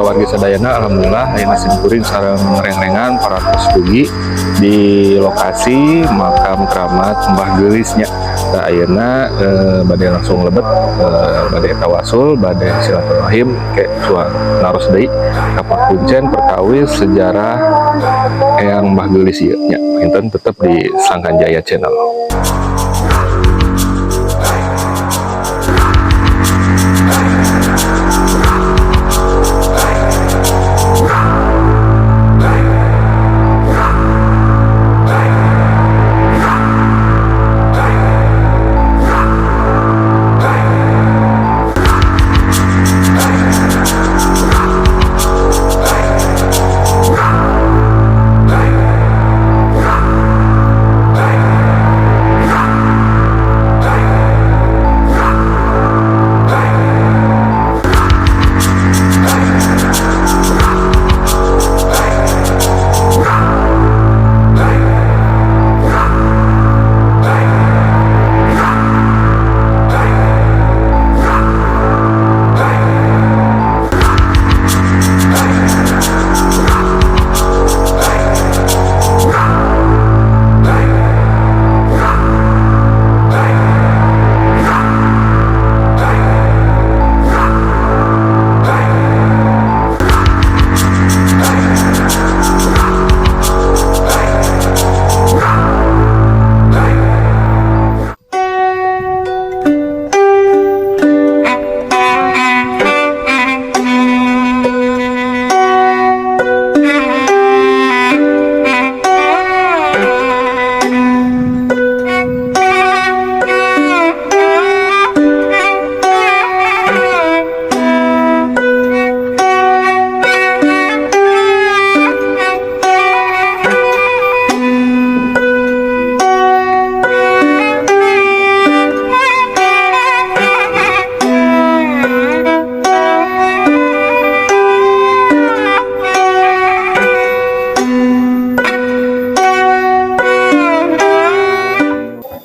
Wargi sadayana, alhamdulillah ayeuna simkuring sareng rengrengan parantos dugi di lokasi makam keramat Mbah Geulis nya. Nah, ayeuna bade langsung lebet, bade tawasul, bade silaturahim ke suang naros deui ka pakuncen perkawis sejarah Eyang Mbah Geulis ieu nya. Punten tetep di Sangkan Jaya Channel.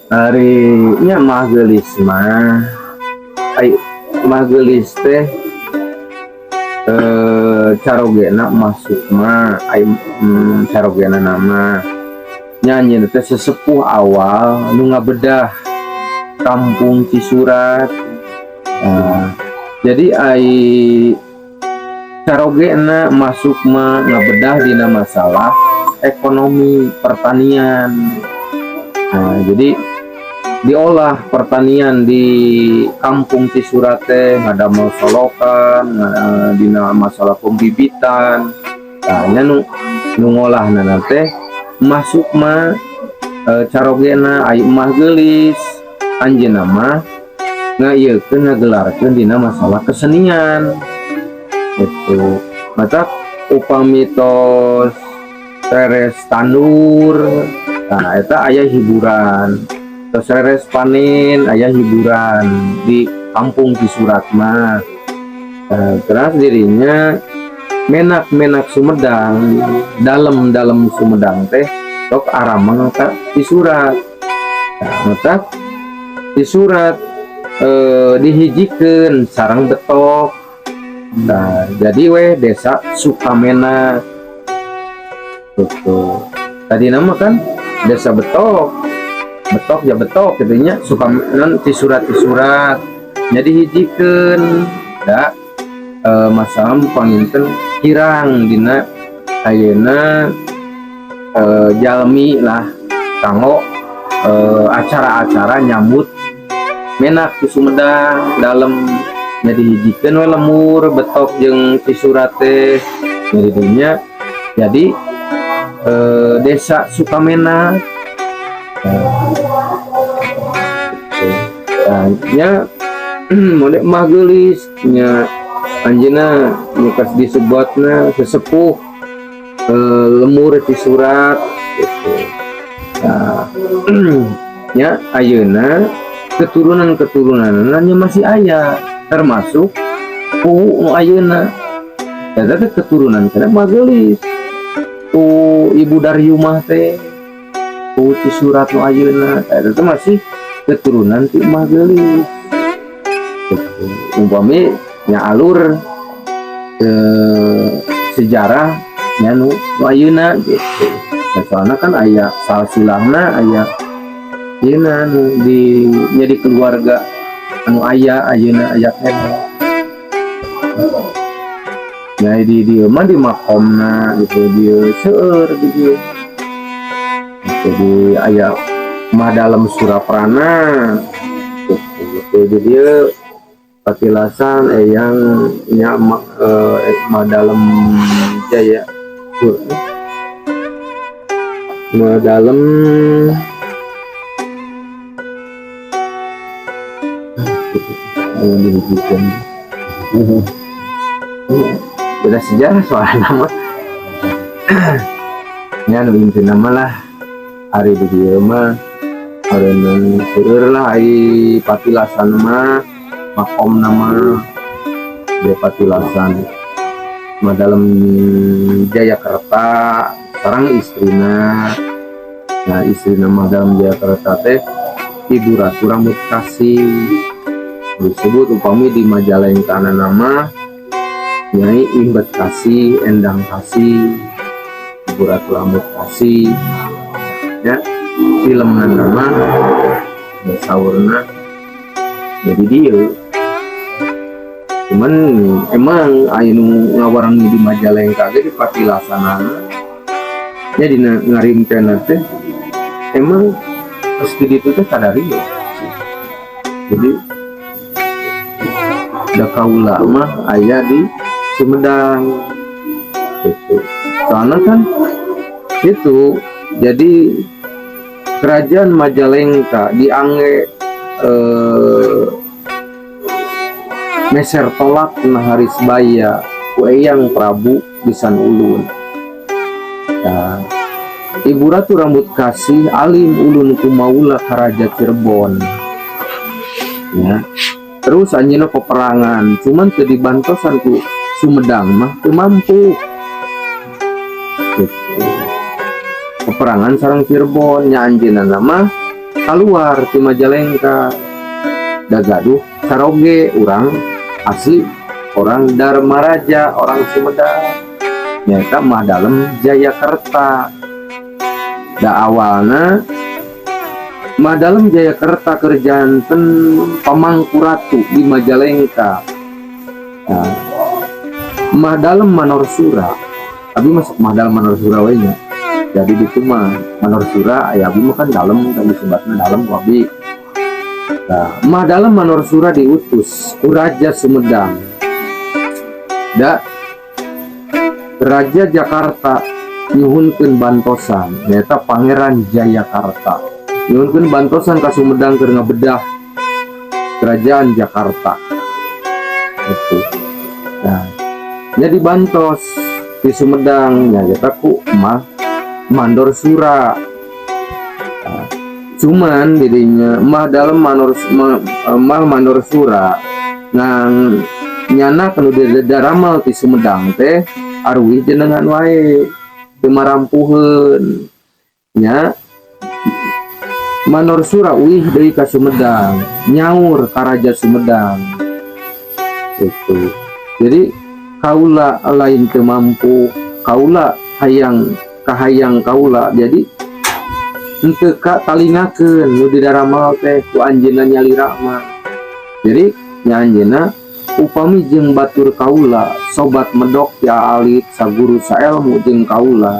Ari nya Mbah Geulis mah, ai Mbah Geulis teh carogena masuk mah ai carogena nama nyanyi teh sesepuh awal nu ngabedah kampung Cisurat. Nah, jadi ai carogena masuk mah ngabedah dina masalah ekonomi pertanian. Nah, jadi diolah pertanian di kampung Cisurat teh ngadamel solokan, dina masalah pembibitan. Nah, nya nu ngolahna teh masuk mah carogena ai Mbah Geulis anjeunna mah ngaieukeun ngagelarkeun dina masalah kesenian gitu. Mata upami tos beres tandur, nah eta aya hiburan. Tos beres panen aya hiburan di kampung Cisurat mah. Terus dirinya menak-menak Sumedang, dalem-dalem Sumedang teh tok aramang ka Cisurat. Nah, matak Cisurat dihijikeun sareng betok. Nah, jadi weh desa Sukamenak gitu. Tadi nama kan desa Betok, Betok ya Betok gitunya, Sukamenak Cisurat Cisurat. Jadi hijikeun da masalah panginten kirang dina ayeuna jalmi lah kanggo acara-acara nyambut menak di Sumedang dalem. Jadi hijikeun we lemur Betok jeung Cisurat teh jadi dinya jadi desa Sukamenak. Nah, nya model Mbah Geulis nya anjeunna nyukas disebutna sesepuh lemur Cisurat gitu. Nah, nya ayeuna keturunan-keturunanna nya masih aya termasuk puhu nu ayeuna eta teh keturunan kana Mbah Geulis ku Ibu Daryumah teh ku Cisurat nu ayeuna eta teh masih keturunan ti Mbah Geulis gitu. Umpami nya alur Sejarah nya nu ayeuna gitu. Nah, soalnya kan aya salsilahna, aya ayeuna nu di jadi keluarga anu aya ayeuna, aya keneh. Nah, di dieu mah di makomna gitu, dieu seueur di dieu. Jadi aya Mah Dalem Suraprana gitu. Jadi dia patilasan eyang nya Mah Dalem Jaya Mah Dalem gitu. Dihijikeun. Beda sejarah soal nama nya. Nu intina mah lah, ari di dieu mah areuneuh seueur lah. Ari patilasan mah, makomna mah di patilasan Mah Dalem Jayakerta sareng istrina. Nah, istrina Mah Dalem Jayakerta teh Ibu Ratu Rambut Kasih, disebut upami di Majalengka nama Nyai Imbet Kasih, Endang Kasih, Ibu Ratu Rambut Kasih ya. Film nama ya, saurna jadi dia. Cuman emang aya nu ngawarangi di Majalengka ge di patilasanana ya, dina ngarimpeuna teh emang pasti ditu teh kadarieu. Jadi da kaula mah aya di Sumedang gitu. Soalnya kan itu jadi kerajaan Majalengka diangge meser tolak na Harisbaya ku Eyang Prabu Bisan Ulun. Nah, Ibu Ratu Rambut Kasih alim ulun ku maula ka Raja Cirebon ya. Terus anjeunna peperangan, cuman teu dibantosan ku Sumedang mah teu mampu gitu. Peperangan sareng Cirebon nya, anjeunna mah keluar ti Majalengka da gaduh caroge urang asli, orang Darmaraja, orang Sumedang, nyaeta Mah Dalem Jayakerta. Da awalna Mah Dalem Jayakerta keur janten pamangku ratu di Majalengka. Nah, Mah Dalem Manorsura, abi masuk Mah Dalem Manorsura we nya. Jadi di mah Manorsura aya, abi mah kan dalem kan disebutna dalem ku abi. Nah, Mah Dalem Manorsura diutus ku Raja Sumedang. Da Raja Jakarta nyuhunkeun bantosan, nyaeta Pangeran Jayakarta nyuhunkeun bantosan ka Sumedang keur ngabedah Kerajaan Jakarta itu. Nah, jadi bantos di Sumedang nyaeta ku Mah Mandor Sura. Nah, cuman didinya Mah Dalem Manor Mah Mandor Sura nang nyana kanu daramal ti Sumedang teh aruih jenengan wae teu marampuheun nya. Manor Sura uih deui ka Sumedang, nyaur ka Raja Sumedang itu. Jadi kaula lain teu mampu, kaula hayang kahayang kaula jadi henteu ka talingakeun nu didaramal teh ku anjeunna nyalira mah. Jadi nya anjeunna upami jeung batur kaula, sobat medok ya alit, saguru saelmu jeung kaula,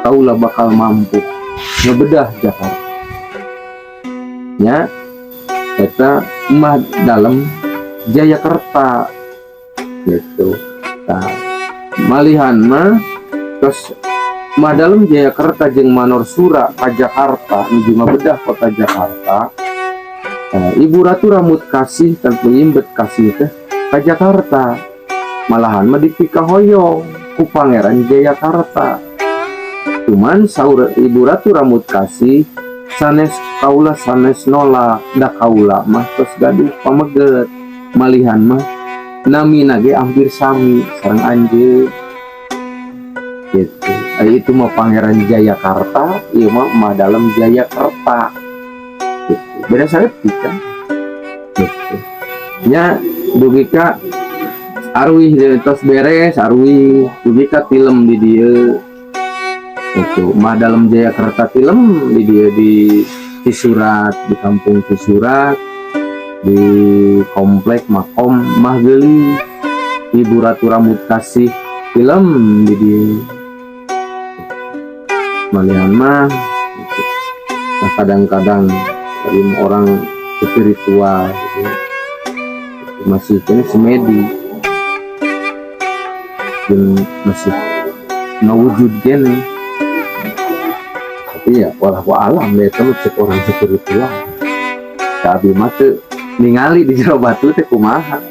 kaula bakal mampu ngebedah Jakarta nya. Eta Mah Dalem Jayakerta gitu. Nah, malihan mah terus Mah Dalem Jayakerta jeung Manor Sura ka Jakarta nuju ngabedah kota Jakarta. Nah, Ibu Ratu Rambut Kasih tanpa Imbet Kasih teh ka Jakarta malahan mah dipikahoyong ku Pangeran Jayakarta. Cuman saur Ibu Ratu Rambut Kasih, sanes kaula sanes nolak, da kaula mah tos gaduh pameget, malihan mah namina ge hampir sami sareng anjeun gitu. Itu mah Pangeran Jayakarta, ieu mah Mah Dalem Jayakerta gitu. Beda saeutik kan gitu nya. Dugi ka Aruih tos beres, aruih dugi ka tilem di dieu itu Mbah Dalem Jayakerta, tilem di dieu di Cisurat, di kampung Cisurat, di komplek makom Mbah Geulis. Ibu Ratu Rambut Kasih tilem di dieu. Malihan mah gitu. Nah, kadang-kadang dari orang spiritual gitu, masih ini semedi dan masih ngawujud gini, tapi ya wallahu alam ya, itu cek orang spiritual. Tapi mah teu ningali di jero batu teh kumaha.